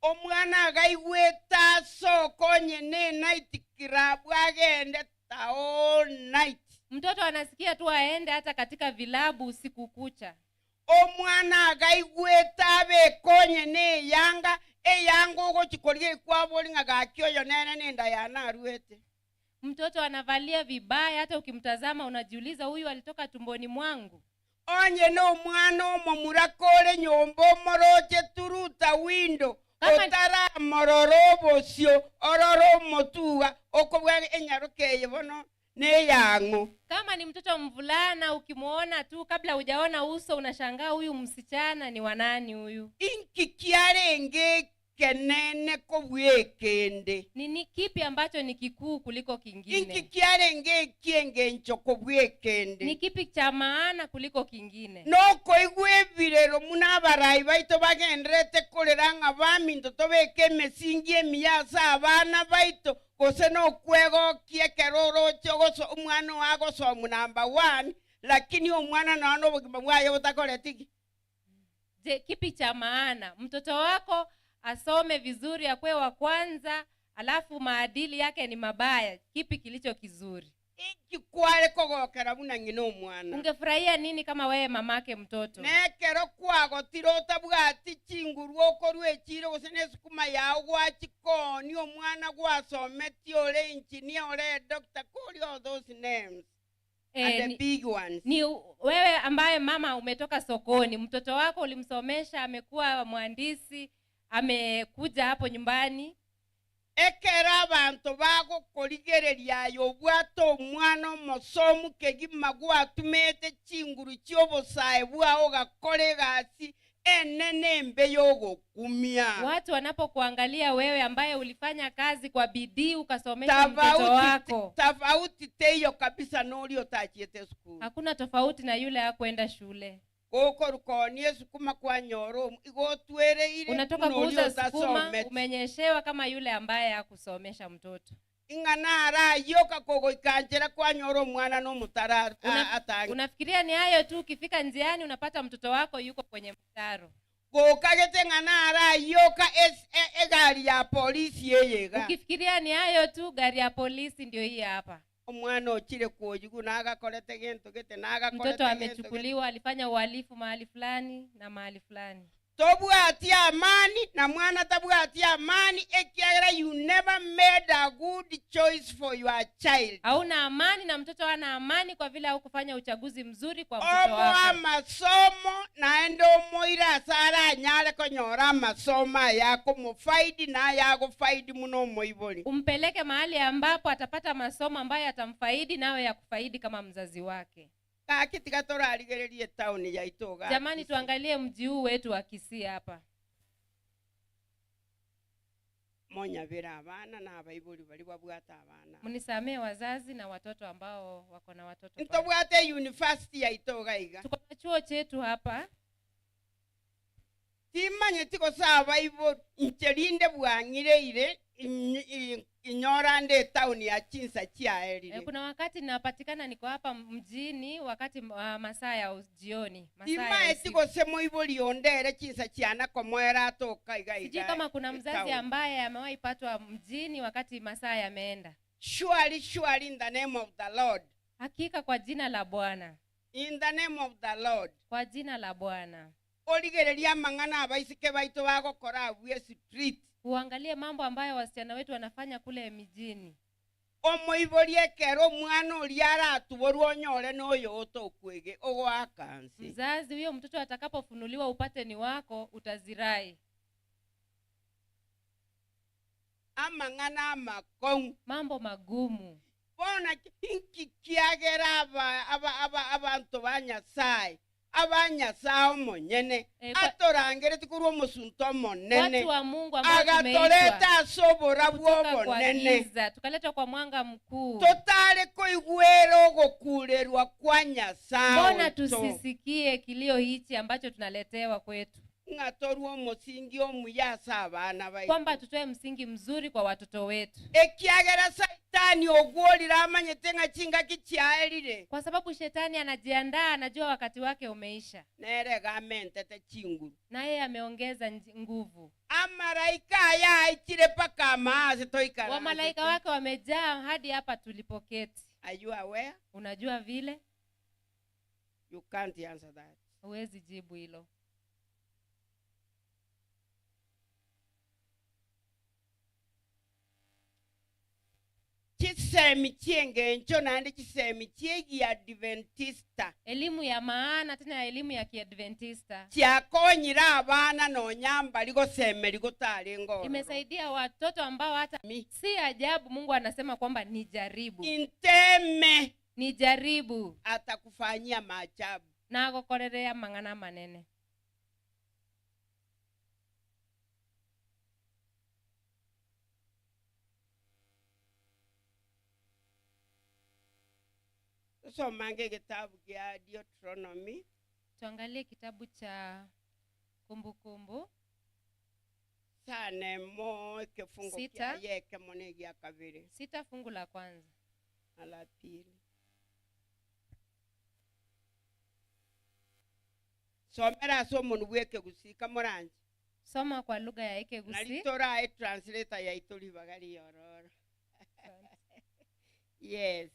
Omwana agaigwete asoke onye ne night club agende the whole night. Mtoto anasikia tu aende hata katika vilabu usiku kucha. Omwana agaigwete abeke onye neyanga, eyanga ogochia koria ekwabori ng'a gaki oyo nere nenda yane aruete. Mtoto anavalia vibaya, hata ukimtazama unajiuliza huyu alitoka tumboni mwangu? Onye nomwana omomura kore nyomba omoroche turuta window, Kama- otaramorora obosio, orore omotuga, okobua ng'a enyaroka eye bono neyang'o. Kama ni mtoto mvulana ukimwona tu kabla hujaona uso unashangaa huyu msichana ni wa nani huyu? Inki kiarenge ekenene kobua ekende? Ni, ni kipi ambacho ni kikuu kuliko Inki kingine? kiarenge eki'engencho kobua ekende? Ni kipi cha maana kuliko kingine? Nokoigwa ebirero buna abarai baito bagendererete korera ng'a baminto tobeke emesingi emiya ase abana baito, Gose nokwegokia ekero oroche ogoso omwana oo agosomwa number one, lakini omwana nonya nobogima bwaye botakoreti ki? Je, kipi cha maana? Mtoto wako asome vizuri akuwe wa kwanza, alafu maadili yake ni mabaya. Kipi kilicho kizuri? Inki kware kogokera buna ng'ina omwana? Ungefurahia nini kama wewe mamake mtoto? Nekero kwagotire otabwati chinguru okorua echiiro gose nesukuma yao gwachikoonia omwana gwasometie ore engineer ore edoctor call all those names Eh, and the ni, big ones. ni wewe ambaye mama umetoka sokoni, mtoto wako ulimsomesha, amekuwa mhandisi, amekuja hapo nyumbani. Ekero abanto bagokorigereria aye obwate omwana omosomu kegima gwatumete chinguru chi'obosae bwao ogakora egasi enene embe y'ogokumia. Watu wanapokuangalia wewe ambaye ulifanya kazi kwa bidii ukasomesha mtoto Tafauti, wako, tafauti teiyo kabisa noria otachiete esukuru. hakuna tofauti na yule hakuenda shule. Gokorwa koonia esukuma kwanyora omo, igo otwereire Unatoka buna oria kuuza sukuma, otasometi. umenyeshewa kama yule ambaye hakusomesha mtoto. Ing'a naro ayio okakogoika nchera kwanyora omwana nomotaro Una, atange. unafikiria ni hayo tu, ukifika njiani unapata mtoto wako yuko kwenye mtaro. Gokagete ng'a naro ayio oka es- e- egari ya polisi eye iga. Ukifikiria ni hayo tu, gari ya polisi ndio hii hapa. Omwana ochire kwoyigwa nagakorete gento gete, nagakorete Mtoto gento gete. amechukuliwa, alifanya uhalifu mahali fulani na mahali fulani. Tobwati amani, na mwana tabwati amani, ekiagera you never made a good choice for your child. Hauna amani na mtoto hana amani kwa vile haukufanya uchaguzi mzuri kwa mtoto Omoe wako. amasomo naende omoire ase aranyare konyora amasomo aya akomofaidi na ayagofaidi buna omoibori. Umpeleke mahali ambapo atapata masomo ambayo yatamfaidi nawe yakufaidi kama mzazi wake. Gaki tiga torarigererie etaoni yaito igaa Jamani, Kisii. tuangalie mji huu wetu wa Kisii hapa. Monyabere abana na abaibori baria babwate abana. Mnisamee wazazi na watoto ambao wako na watoto pale. Ntobwate eyunifasiti yaito iga iga. Tuko na chuo chetu hapa. Timanyeti gose abaibori inche rinde bwang'ireire inyora nde etaoni ya chinsa chiaerire. Eh, kuna wakati napatikana niko hapa mjini wakati uh, masaa ya us- jioni, masaa ya Timaeti usiku. gose moibori onde ere chinsa chiana komoera atoka iga Sijui iga kama kuna mzazi etaoni. ambaye amewahi patwa mjini wakati masaa yameenda. Surely, surely in the name of the Lord. Hakika kwa jina la Bwana, In the name of the Lord. kwa jina la Bwana. Origererie amang'ana abaiseke baito bagokora abwo esitreet. Uangalie mambo ambayo wasichana wetu wanafanya kule mijini. Omoibori ekero omwana oria aratuborwe onyore noyo otokwege ogoaka nse. Mzazi huyo mtoto atakapofunuliwa upate ni wako, utazirai. Amang'ana amakong'u. Mambo magumu. Bono inki kiagera aba, aba, aba, abanto ba Nyasae, aba Nyasae omonyene, Eh, kwa- atorangeretie korwa omosunte omonene, Watu wa Mungu ambao agatoreta tumeitwa ase oborabu kutoka kwa obonene, giza tukaletwa kwa mwanga mkuu, totare koigwera ogokurerwa kwa Nyasae mbona oito. tusisikie kilio hichi ambacho tunaletewa kwetu? Ng'a torue omosingi omuya ase abana baito. Kwamba tutoe msingi mzuri kwa watoto wetu. Ekiagera Saitani ogworire amanyete ng'a chingaki chiaerire. Kwa sababu shetani anajiandaa, anajua wakati wake umeisha. Nere iga amentete chinguru. Na yeye ameongeza nguvu. Amaraika aye aichire mpaka amaa ase toikaransete. Wamalaika wake wamejaa hadi hapa tulipoketi. Are you aware? Unajua vile? You can't answer that. Huwezi jibu hilo. Chisemi chi'engencho naende chisemi chi'egiadventista. Elimu ya maana tena elimu ya kiadventista. Chiakonyire abana nonya mbari gosemeria gotarenge ororo. Imesaidia watoto ambao hata Mi. si ajabu Mungu anasema kwamba ni jaribu. Inteme. Ni jaribu. Atakufanyia maajabu. Nagokorere amang'ana amanene. Tosomange egetabu gia Deuteronomy. Tuangalie kitabu cha Kumbukumbu. Isano emo ekefungo Sita. kiaye ekemo na egia kabere. Sita fungu la kwanza. Na la pili. Somera ase omonwa bw'ekegusii kamoranche. Soma kwa lugha ya Nari Ekegusii. torae translator yaito ribaga riororo. Yes.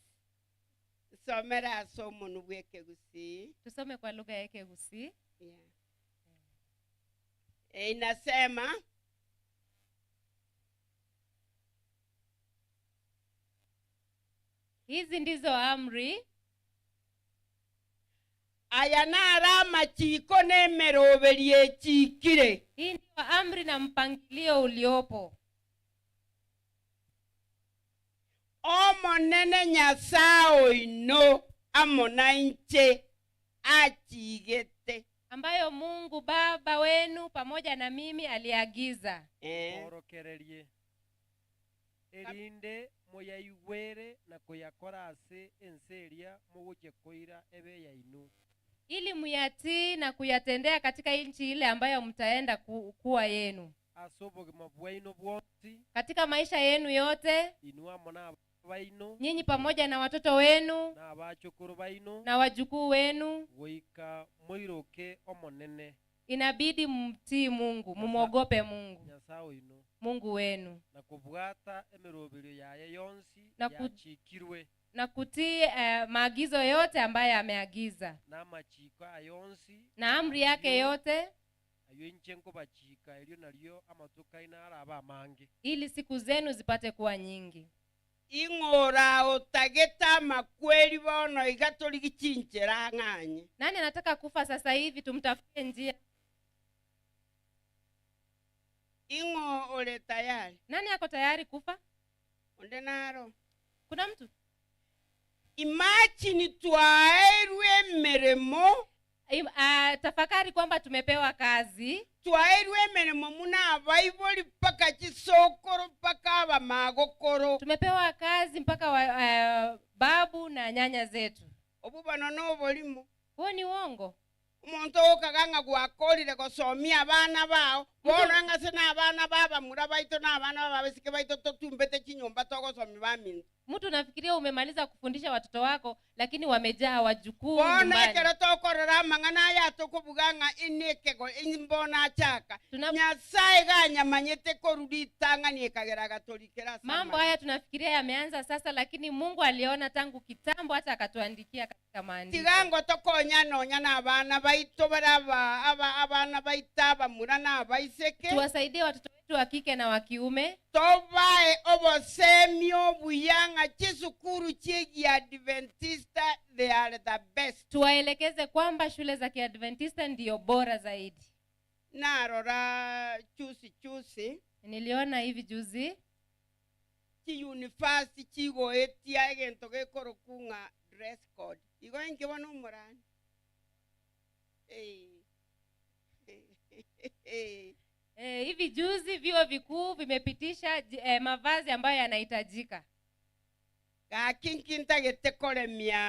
Somera ase omonwa bw'ekegusii. Tusome kwa lugha ya Ekegusii. Yeah. E, inasema Hizi ndizo amri. Aya naro amachiiko na emeroberio echiikire. Hii ndiyo amri na mpangilio uliopo. Omonene Nyasae oino amo nainche achiigete. Ambayo Mungu Baba wenu pamoja na mimi aliagiza. Eh. Moorokererie, erinde moyaigwere na koyakora ase ense eria mogochia koira ebe eyaino. Ili muyatii na kuyatendea katika nchi ile ambayo mtaenda kuwa yenu. Ase obogima bwaino bwonsi. Katika maisha yenu yote. Inwe amo nabana baino. Nyinyi pamoja na watoto wenu. Na abachokoro baino. Na wajukuu wenu. Goika moiroke Omonene. Inabidi mtii Mungu, mumwogope Mungu. Nyasae oino. Mungu wenu. Na kobwata emeroberio yaye yonsi Na ku- yachikirwe. Na kutii maagizo yote ambayo ameagiza. Na amachiiko aye onsi. Na amri yake yote. Ayio inche nkobachiika, erio nario amatuko aino arabe amange. Ili siku zenu zipate kuwa nyingi. Ing'o oraotagete amakweri bono iga torigie chinchera ang'anye? Nani anataka kufa sasa hivi tumtafutie njia? Ing'o ore tayari? Nani ako tayari kufa? Onde naro? Kuna mtu? Imagine twaeirwe emeremo. Tafakari kwamba tumepewa kazi. Twaeirwe emeremo muna abaibori mpaka chisokoro mpaka abamagokoro. Tumepewa kazi mpaka babu na nyanya zetu. Obwo bono noborimo. Huo ni uongo. Omonto ogokaga ng'a gwakorire gosomia abana bao, bono ng'ase nabana b'abamura baito na abana b'ababesike baito totumbete chinyomba togosomia baminto. Mtu unafikiria umemaliza kufundisha watoto wako lakini wamejaa wajukuu Bono nyumbani. ekero tokorora amang'ana aya tokobuga ng'a ine ekego mbono achaka. Nyasae ganyamanyete korwa ritang'ani ekagera agatorikera ase Mambo amaya. haya tunafikiria yameanza sasa lakini Mungu aliona tangu kitambo hata akatuandikia katika maandiko. Tiga ngotokonya nonya nabana baito bare aba aba abana baito abamura na abaiseke. Tuwasaidie watoto wetu wa kike na wa kiume. Tobae obosemi obuya ng'a chisukuru chi'Egiadventista they are the best. Tuwaelekeze kwamba shule za Kiadventista ndiyo bora zaidi. Narora chusi chusi. Niliona hivi juzi. Chiyunifasiti chigoetia egento gekorokwa ng'a dress code. Igo inki bono omorani? Hivi juzi vyuo vikuu vimepitisha mavazi ambayo yanahitajika. Gaki nki ntagete koremia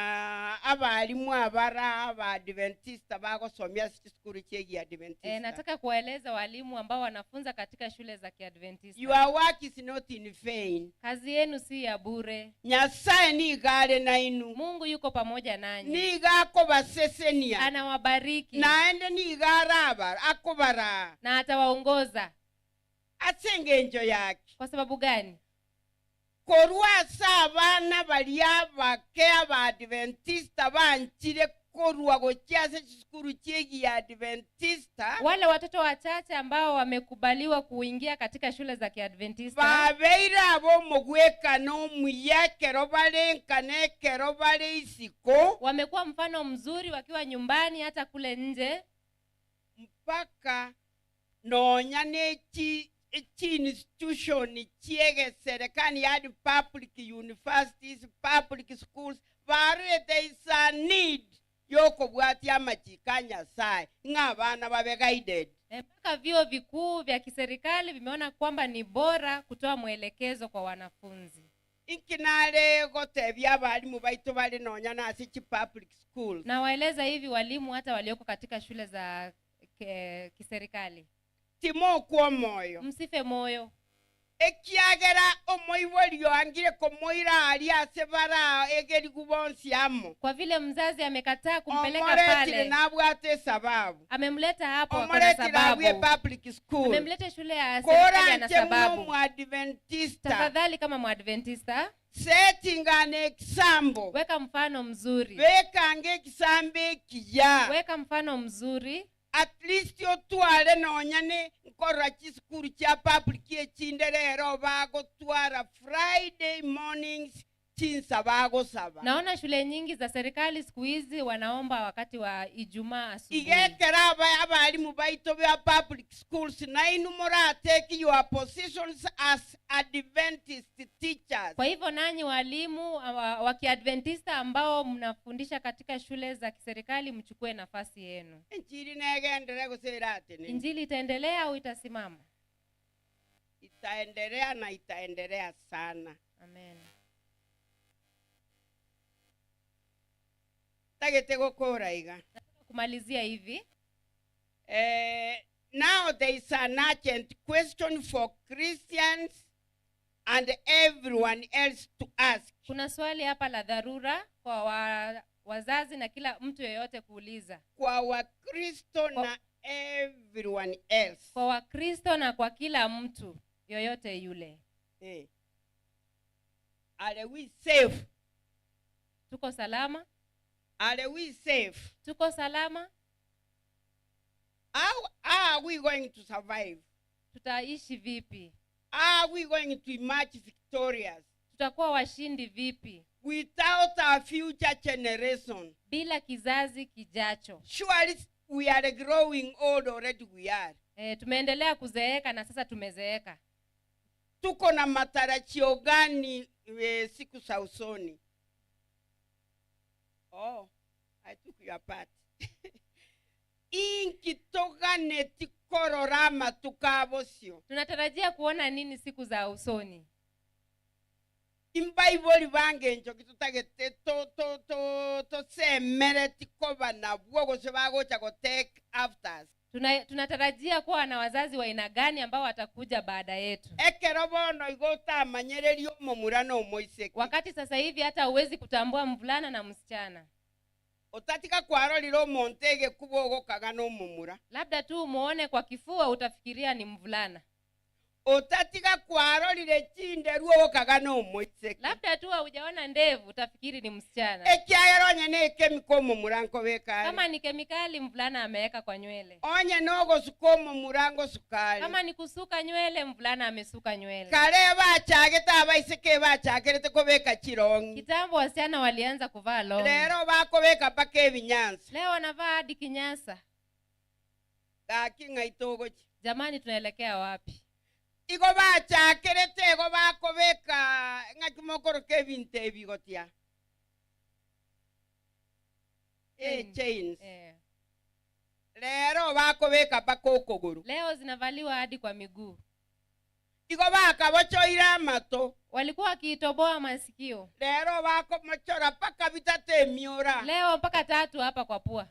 abalimu abara Abaadventista bagosomia ase chisukuru chia E, Egiadventista. nataka kuwaeleza walimu ambao wanafunza katika shule za Kiadventista. Your work is not in vain. Kazi yenu si ya bure. Nyasaye nigo are nainwe. Mungu yuko pamoja nanyi. Nigo akobasesenia. Anawabariki. Naende nigo arabara akobaraa. Na atawaongoza. Ase engencho yaki? Kwa sababu gani? Korwa ase abana baria abake Abaadventista banchire korwa gochia ase chisukuru chi'Egiadventista, Wale watoto wachache ambao wamekubaliwa kuingia katika shule za Kiadventista, babeire ab'omogwekano omuya ekero bare nka na ekero bare isiko, wamekuwa mfano mzuri wakiwa nyumbani hata kule nje, mpaka nonya ne chi chiinstitution chi'egeserekani yaani public universities, public schools, barire there is a need y'okobwatia amachiko a Nyasaye ng'a abana babe guided. Mpaka vyuo vikuu vya kiserikali vimeona kwamba ni bora kutoa mwelekezo kwa wanafunzi. Inki nare gotebia abalimu baito bare nonya nase chipublic schools? Nawaeleza hivi walimu hata walioko katika shule za ke, kiserikali. Timokwa omoyo. Msife moyo. Ekiagera omoibori oangire komoira aria ase bara egerigwe bonsi amo. Kwa vile mzazi amekataa kumpeleka Omoretire pale. nabwate esababu. Amemleta hapo ako na Omoretire abwo sababu. epublic school. Amemleta shule ya serikali ana Koranche buna sababu. omoadventista. Tafadhali kama mwadventista, Setting an example. weka mfano mzuri. Bekanga ekisambo ekiya. Weka mfano mzuri. At least otware nonya ne nkorora chisukuru chia public echinde rero bagotwara Friday mornings chinsa bagosaba. Naona shule nyingi za serikali siku hizi wanaomba wakati wa Ijumaa asubuhi. Iga ekero aba abalimu baito ba public schools nainwe moratake your positions as Adventist teachers. Kwa hivyo nanyi walimu wa, wa Kiadventista ambao mnafundisha katika shule za kiserikali mchukue nafasi yenu. Enchiri negenderere gose eratenene? Injili itaendelea au itasimama? Itaendelea na itaendelea sana. Amen. Ntagete gokora iga. Nataka kumalizia hivi. Eh, now there is an urgent question for Christians and everyone else to ask. Kuna swali hapa la dharura kwa wa, wazazi na kila mtu yeyote kuuliza. Kwa Wakristo Kwa, na everyone else. kwa Wakristo na kwa kila mtu yoyote yule. Eh. Are we safe? Tuko salama? Are we safe? Tuko salama? How are we going to survive? Tutaishi vipi? Are we going to emerge victorious? Tutakuwa washindi vipi? Without our future generation. Bila kizazi kijacho. Surely we are growing old already we are. E, tumeendelea kuzeeka na sasa tumezeeka. Tuko na matarajio gani e, siku za usoni? Oh, I took your part. Inki toganeti korora amatuko abosio? Tunatarajia kuona nini siku za usoni? Imbaibori bangencho ki totagete to to to tosemereti koba nabwo gose bagocha go take after us. Tuna, tunatarajia kuwa na wazazi wa aina gani ambao watakuja baada yetu? Ekero bono igo otamanyereria omomura na omoiseke. Wakati sasa hivi hata huwezi kutambua mvulana na msichana. Otatiga kwarorire omonto egekuba ogokaga na omomura. Labda tu umuone kwa kifua utafikiria ni mvulana. Otatiga kwarorire chinderu ogokaga na omoiseke. Labda tu haujaona ndevu utafikiri ni msichana. Ekiagera onye na ekemiko omomura nkobeka are. Kama ni kemikali mvulana ameweka kwa nywele. Onye na ogosuka omomura ngosuka are. Kama ni kusuka nywele mvulana amesuka nywele. Kare ebachagete abaiseke ebachakerete kobeka chirong'i. Kitambo wasichana walianza kuvaa longi. Rero bakobeka mpaka ebinyansa. Leo wanavaa hadi kinyasa. Gaki ng'ai togochia? Jamani tunaelekea wapi? Igo bachakerete igo bakobeka ng'aki mokoroka ebinto ebi gotia eh, Chains. chains. Eh. Rero bakobeka mpaka okogoro. Leo zinavaliwa hadi kwa miguu. Igo bakabochoire amato. Walikuwa wakiitoboa masikio. Rero bakomochora mpaka bitato emiora. Leo mpaka tatu hapa kwa pua.